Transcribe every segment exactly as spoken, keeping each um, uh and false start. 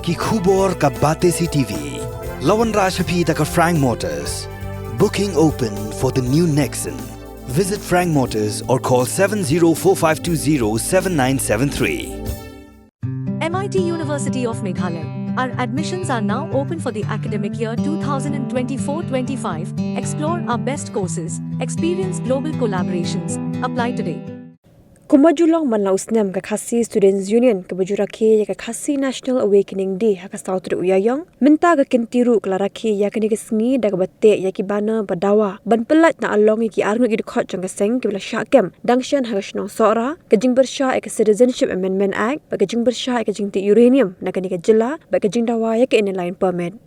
Ki khubor ka Batesi T V. La wanrah sha phi da ka Frank Motors. Booking open for the new Nexon. Visit Frank Motors or call seven zero four five two zero seven nine seven three. M I T University of Meghalaya. Our admissions are now open for the academic year two thousand twenty-four twenty-five. Explore our best courses, experience global collaborations. Apply today. Kumba ju long man la u snem, ka Khasi Students Union kaba ju rakhe ïa ka Khasi National Awakening Day ha ka saw tarik u Ïaïong. Mynta ka kynti ruh ka la rakhe ïa kane ka sngi da kaba teh ïa ki banner ba dawa ban pyllait na along ïa ki arngut ki dkhot jong ka seng kiba la shah kem dang shen ha ka shnong Sohra, ka jingpyrshah ïa ka Citizenship Amendment Act bad ka jingpyrshah ïa ka jingtih uranium na kane ka jylla bad ka jingdawa ïa ka Inner Line Permit.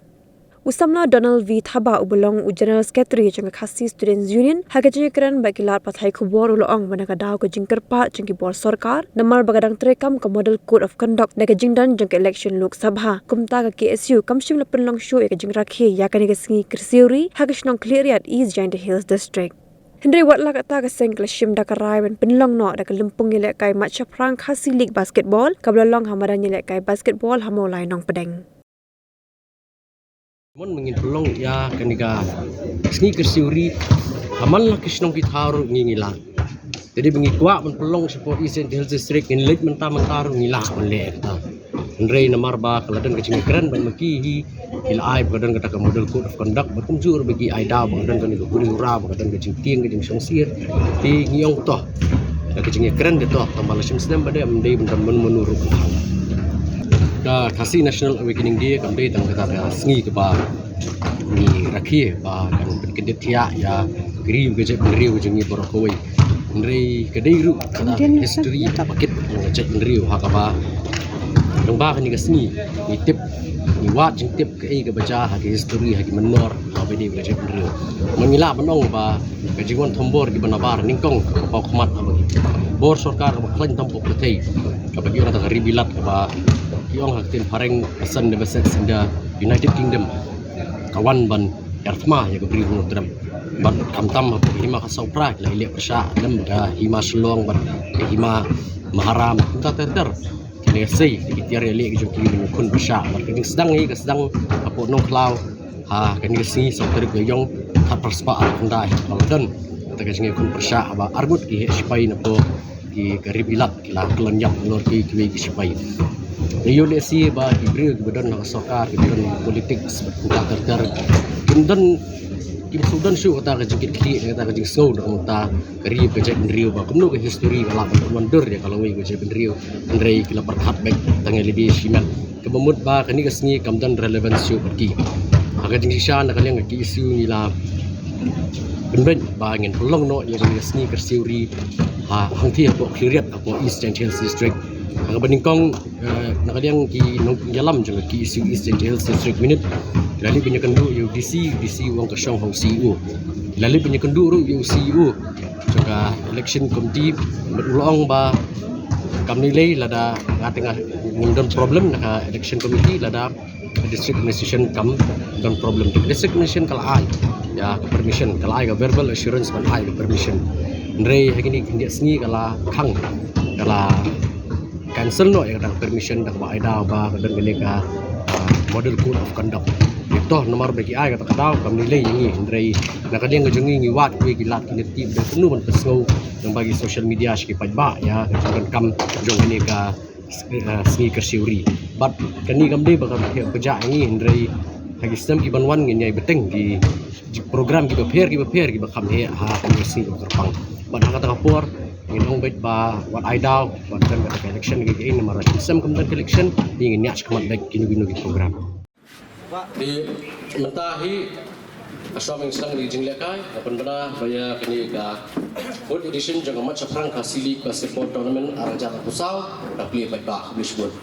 U samla Donald V Thabah uba long u General Secretary jong ka Khasi Students Union, ha ka jingïakren bad ki lad pathai khubor u la ong ba na ka daw ka jingkyrpad jong ki bor sorkar namar ba ka dang treikam ka Model Code of Conduct na ka jingdon jong ka election Lok Sabha. Kumta ka K S U kam shym la pynlong shuh ïa ka jingrakhe ïa kane ka sngi Kyrsiewri ha ka shnong Khliehriat, East Jaintia Hills District. Hynrei wat la katta, ka seng ka la shim da ka rai ban pynlong noh da ka lympung ïalehkai match shaphrang Khasi League Basketball kaba la long ha madan ïalehkai basketball ha Mawlai Nongpdeng. Mon, ma ngin pynlong ïa kane ka sngi Kyrsiewri ha man la ki shnong ki thaw ruh ngi, ngi lah. Te dei ba ngi kwah ban pynlong shapoh East Jaintia Hills District, ngin leit mynta mynta ruh ngi lah ban leh kata. Hynrei namar ba ka la don ka jingïakren bad ma ki hi, ki la ai ba ka don kata ka Model Code of Conduct, bad kumjuh ruh ba ki ai daw ba ka don kane ka Khuri Hura, ba ka don ka jingtieng ka jingshongsir. Te ngi ong to da ka jingïakren de to, tang ba la shim snem ba de, ym dei ban don mano mano ruh ban hap. Ka Khasi National Awakening Day kam dei tang kata ka sngi kaba ngi rakhe ba kan pynkyndit thiah ïa ka ri ka jaitbynriew jong ngi baroh kawei. Hynrei ka dei ruh kata ka history kaba kit jong ka jaitbynriew ha kaba lyngba kane ka sngi ngi tip, ngi wad jingtip kaei kaba jia ha ka history, ha ki mynnor kaba dei ka jaitbynriew. Ma ngi lah ban ong ba ka jingwan thombor kiba nabar nyngkong ka paw khmat haba ki bor sorkar kaba khlaiñ tam pok pyrthei, kaba ki ong kata ka Ri Bilat, kaba ki ong ha ka ktien phareng, ka Sun Never Sets in the United Kingdom, ka wan ban ïar thma ïa ka Bri Hynñiewtrep. Bad khamtam hapoh ka hima Khasaw Phra ki la ïaleh pyrshah lem ka hima Shillong bad ka hima Maharam, kumta ter ter. Kine ki sei ki tiar ïaleh ki jong ki ban ïakhun pyrshah. Bad ka jingsdang hi ka sdang hapoh Nongkhlaw ha kane ka sngi saw tarik Ïaïong, khatphra spah arphew khyndai, ha kaba la don kata ka jingïakhun pyrshah haba arngut ki heh shipai napoh ki, ka Ri Bilat, ki la kyllon ïap halor kiwei kiwei ki shipai. Ngi ïoh lehse ba ki briew kiba don ha ka sorkar, kiba don politics bad kumta ter ter, kim don, kim shu don shuh kata ka jingkitkhlieh, kata ka jingsngew na ka bynta ka ri ka jaitbynriew ba kumno ka history ka lah ban pynwandur ïa ka lawei ka jaitbynriew. Hynrei ki la pyrkhat beit tang ïa lade shimet, kaba mut ba kane ka sngi kam don relevance shuh bad ki. Ha ka jingshisha, na ka liang ka K S U ngi la pynbeit ba ngin pynlong noh ïa kane ka sngi Kyrsiewri ha hangthie hapoh Khliehriat, hapoh East Jaintia Hills District. Ha kaba nyngkong, eh, na ka liang ki nongïalam jong ka K S U East Jaintia Hills District Unit, ki la leit ban ïakynduh ïa u D C, u D C u ong ka shong ha u C E O. Ki la leit ban ïakynduh ruh ïa u C E O jong ka election committee, bad u la ong ba kam lei lei lada nga te nga ngim don problem na ka election committee, lada ka district administration kam don problem. District administration ka la ai ïa ka permission, ka la ai ka verbal assurance ban ai ka permission. Hynrei ha kine ki khyndiat sngi ka la khang, ka la cancel noh ïa kata ka permission da kaba ai daw ba ka don kane ka, ah, Model Code of Conduct. Ïa to namar ba ki ai kata ka daw kam lei lei ïa ngi, hynrei na ka liang ka jong ngi ngi wad kiwei ki lad ki lynti ba kumno ban pynsngew lyngba ki social media sha ki paidbah ïa ka jingdonkam jong kane ka s-, eh, sngi Kyrsiewri. Bad kane kam dei ba ka heh kajah ïa ngi, hynrei ha ki snem ki ban wan ngin ïai bteng ki program kiba pher kiba pher kiba kham heh ha kane ka sngi kaba kyrpang. Bad ha kata ka por ngin ong beit ba wat ai daw, wat don kata ka election, ki, ki, namar ha ki snem kam don ka election, ngin ïaid shakhmat beit kino kino ki program. Te mynta hi ka shong sdang ïa ka jinglehkai, nga pynbna ba ïa kane ka fourth edition jong ka Mat Shaphrang Khasi League Basketball Tournament ar hajar arphew saw ka plie paidbah. Khublei shibun.